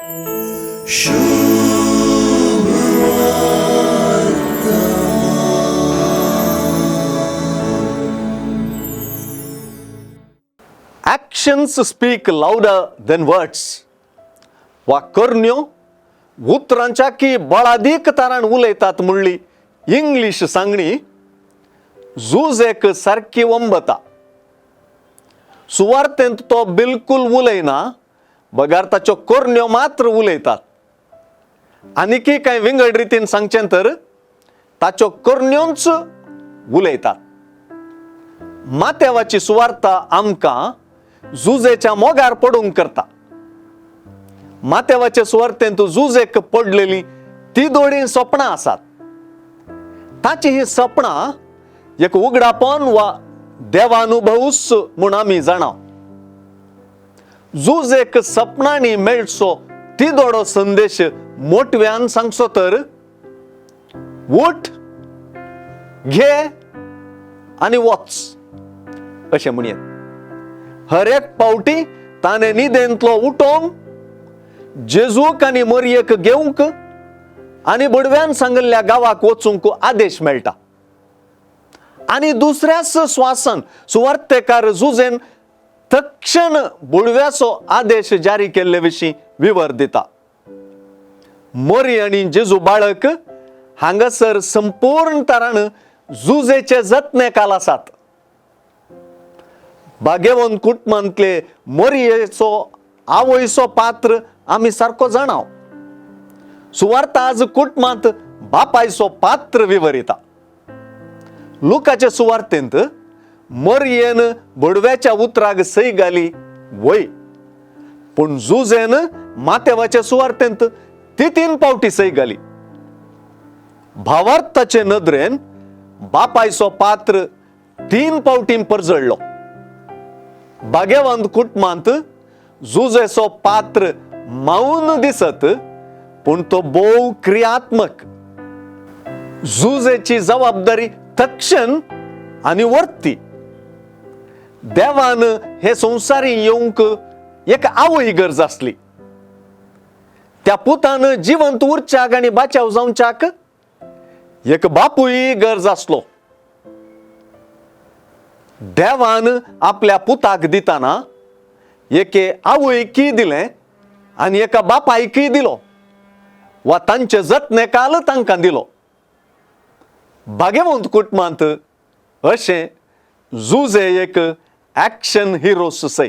Actions speak louder than words वा करण्यो उतरांच्या की बळादीक तारान उलयतात म्हणली इंग्लीश सांगणी झुजेक सारकी वंबता. सुवार्थेंत तो बिलकुल उलयना, बगार ताच्यो करण्यो मात्र उलयतात. आनीकी कांय विंगड रितीन सांगचें तर ताच्यो करण्योच उलयतात. मातेवाची सुवार्ता आमकां जुजेच्या मोगार पडूंक करता. मातेवाचे सुवार्तेंत जुजेक पडलेली ती दोळी सपनां आसात. ताची ही सपनां एक उगडापण वा देवानुभवूच म्हूण आमी जाणा. जुजेक सपनांनी मेळचो तिदोडो संदेश मोटव्यान सांगचो तर उठ, घे आनी वच अशें म्हणयेत. हर एक पावटी ताणें न्हिदेंतलो उठोवंक जेजूक आनी मरयेक घेवंक आनी बडव्यान सांगिल्ल्या गांवाक वचूंक आदेश मेळटा. आनी दुसऱ्याच स्वासान सुवार्तेकार जुजेन तक्षण बुडव्याचो आदेश जारी केल्ले विशीं विवर दिता. मोरी आनी जेजू बाळक हांगासर संपूर्ण तरान जुजेचे जतने काल आसात. भाग्यवंत कुटुंबांतले मोरयेचो आवयचो पात्र आमी सारको जाणाव. सुवार्ता आज कुटुंबांत बापायचो पात्र विवरिता. लुकाचे सुवार्तेंत मोरयेन बडव्याच्या उतराक सय घाली वय, पूण जुजेन मातेवाचे सुवार्तेंत ती तीन पावटी सय घाली. भावार्थाचे नदरेन बापायचो पात्र तीन पावटीं परजळ्ळो. भाग्यवंत कुटुंबांत जुजेचो पात्र मावन दिसत, पूण तो भोव क्रियात्मक. जुजेची जबाबदारी तक्षण आनी वर्ती. देवान हे संवसारी येवंक एक आवय गरज आसली. त्या पुतान जिवंत उरच्याक आनी बाचाव जावच्याक एक बापूय गरज आसलो. देवान आपल्या पुताक दिताना एके आवयकय दिलें आनी एका बापायकय दिलो वा तांचे जतने काल तांकां दिलो. भाग्यवंत कुटुंबांत अशें जुजे एक ॲक्शन हिरो सय.